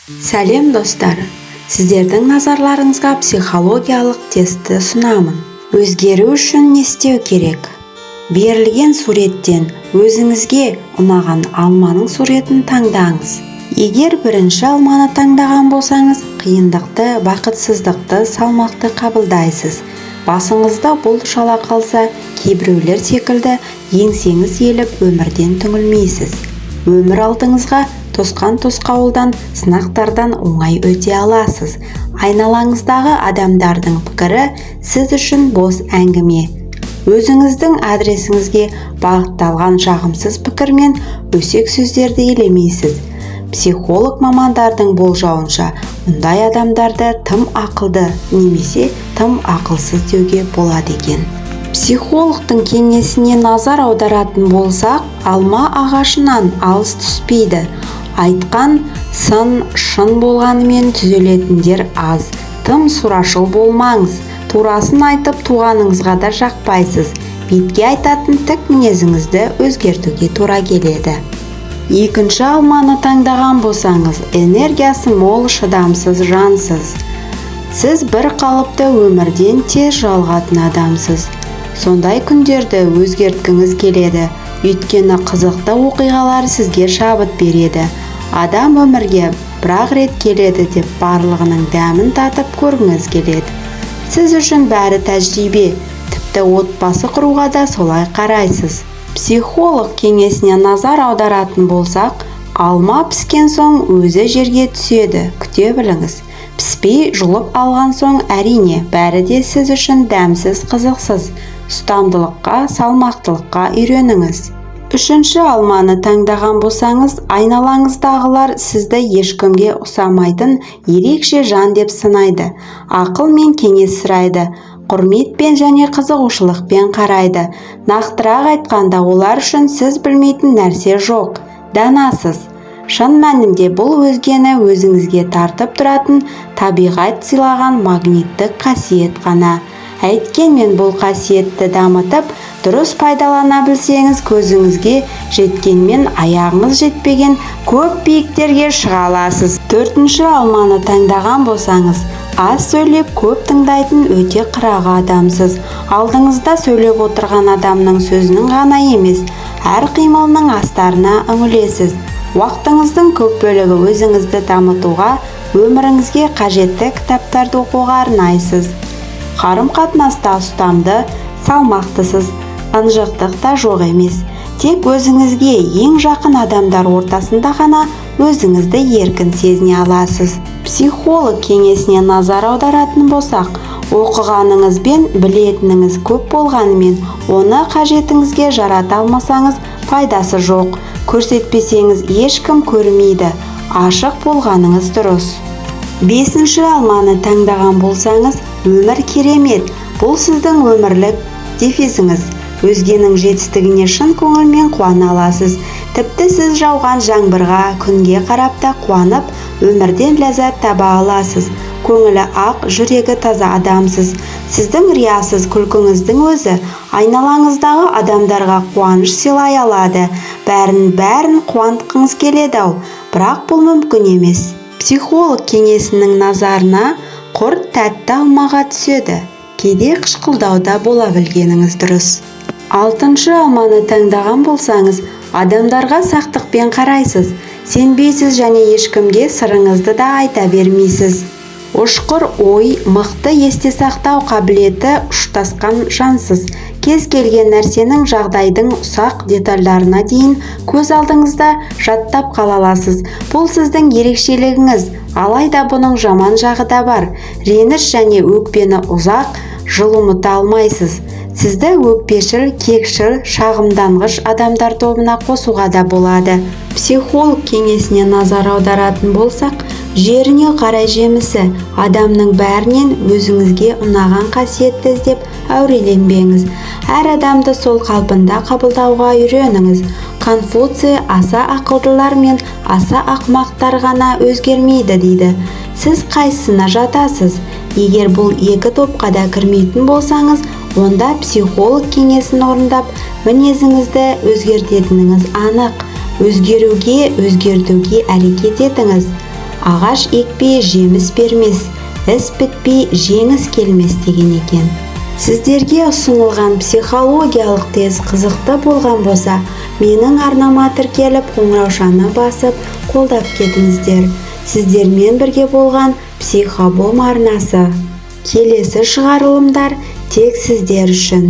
Сәлем, достар! Сіздердің назарларыңызға психологиялық тестті ұсынамын. Өзгеру үшін не істеу керек? Берілген суреттен өзіңізге ұнаған алманың суретін таңдаңыз. Егер бірінші алманы таңдаған болсаңыз, қиындықты, бақытсыздықты салмақты қабылдайсыз. Басыңызда бұлт шала қалса, кейбіреулер секілді еңсеңіз иіліп, өмірден түңілмейсіз. Өмір алдыңызға тосқан тосқауылдан, сынақтардан оңай өте аласыз. Айналаңыздағы адамдардың пікірі сіз үшін бос әңгіме. Өзіңіздің адресіңізге бағытталған жағымсыз пікір мен өсек сөздерді елемейсіз. Психолог мамандардың болжауынша, мұндай адамдарды тым ақылды немесе тым ақылсыз деуге болады екен. Психологтың кеңесіне назар аударатын болсақ, алма ағашынан алыс түспейді. Айтқан сын шын болғанымен, түзелетіндер аз. Тым турашыл болмаңыз. Турасын айтып, туғаныңызға да жақпайсыз. Бетке айтатын тік мінезіңізді өзгертуге тура келеді. Екінші алманы таңдаған болсаңыз, энергиясы мол, шыдамсыз жансыз. Сіз бір қалыпты өмірден тез жалығатын адамсыз. Сондай күндерді өзгерткіңіз келеді, өйткені қызықты оқиғалар сізге шабыт береді. Адам өмірге бір-ақ рет келеді деп, барлығының дәмін татып көргіңіз келеді. Сіз үшін бәрі тәжірибе, тіпті отбасы құруға да солай қарайсыз. Психолог кеңесіне назар аударатын болсақ, алма піскен соң өзі жерге түседі, күте біліңіз. Піспей жұлып алған соң, әрине, бәрі де сіз үшін дәмсіз, қызықсыз. Ұстамдылыққа, салмақтылыққа үйреніңіз. Үшінші алманы таңдаған болсаңыз, айналаңыздағылар сізді ешкімге ұқсамайтын ерекше жан деп сынайды. Ақыл мен кеңес сұрайды, құрметпен және қызығушылықпен қарайды. Нақтырақ айтқанда, олар үшін сіз білмейтін нәрсе жоқ, данасыз. Шын мәнінде, бұл өзгені өзіңізге тартып тұратын табиғат сыйлаған магниттік қасиет қана. Әйткенмен бұл қасиетті дамытып, дұрыс пайдалана білсеңіз, көзіңізге жеткенмен аяғыңыз жетпеген көп биіктерге шыға аласыз. Төртінші алманы таңдаған болсаңыз, аз сөйлеп, көп тыңдайтын өте қырағы адамсыз. Алдыңызда сөйлеп отырған адамның сөзінің ғана емес, әр қимылының астарына үңілесіз. Уақытыңыздың көп бөлігі өзіңізді дамытуға, өміріңізге қажетті кітаптарды оқуға арнайсыз. Қарым-қатынаста ұстамды, салмақтысыз. Ынжықтық та жоқ емес. Тек өзіңізге ең жақын адамдар ортасында ғана өзіңізді еркін сезіне аласыз. Психолог кеңесіне назар аударатын болсақ, оқығаныңыз бен білетініңіз көп болғанымен, оны қажетіңізге жарата алмасаңыз, пайдасы жоқ. Көрсетпесеңіз, ешкім көрмейді. Ашық болғаныңыз дұрыс. Бесінші алманы таңдаған болсаңыз, өмір керемет — бұл сіздің өмірлік девизіңіз. Өзгенің жетістігіне шын көңілмен қуана аласыз. Тіпті сіз жауған жаңбырға, күнге қарап та қуанып, өмірден ләззат таба аласыз. Көңілі ақ, жүрегі таза адамсыз. Сіздің риясыз күлкіңіздің өзі айналаңыздағы адамдарға қуаныш сыйлай алады. Бәрін бәрін қуантқыңыз келеді ау, бірақ бұл мүмкін емес. Психолог кеңесінің назарына құрт тәтті алмаға түседі. Кейде қышқылдау да бола білгеніңіз дұрыс. Алтыншы алманы таңдаған болсаңыз, адамдарға сақтықпен қарайсыз, сенбейсіз және ешкімге сырыңызды да айта бермейсіз. Ұшқыр ой, мықты есте сақтау қабілеті ұштасқан жансыз. Кез келген нәрсенің, жағдайдың ұсақ детальдарына дейін көз алдыңызда жаттап қала аласыз. Бұл сіздің ерекшелігіңіз. Алайда бұның жаман жағы да бар: реніш және өкпені ұзақ жыл ұмыта алмайсыз. Сізді өкпешіл, кекшіл, шағымданғыш адамдар тобына қосуға да болады. Психолог кеңесіне назар аударатын болсақ, жеріне қарай жемісі. Адамның бәрінен өзіңізге ұнаған қасиетті іздеп әуреленбеңіз. Әр адамды сол қалпында қабылдауға үйреніңіз. Конфуций «Аса ақылдылар мен аса ақымақтар ғана өзгермейді» дейді. Сіз қайсысына жатасыз? Егер бұл екі топқа да кірмейтін болсаңыз, онда психолог кеңесін орындап, мінезіңізді өзгертетініңіз анық. Өзгеруге, өзгертуге әрекет етіңіз. Ағаш екпей жеміс бермес, іс бітпей жеңіс келмес деген екен. Сіздерге ұсынылған психологиялық тест қызықты болған болса, менің арнама тіркеліп, қоңыраушаны басып, қолдап кетіңіздер. Сіздермен бірге болған Психобом арнасы. Келесі шығарылымдар тек сіздер үшін.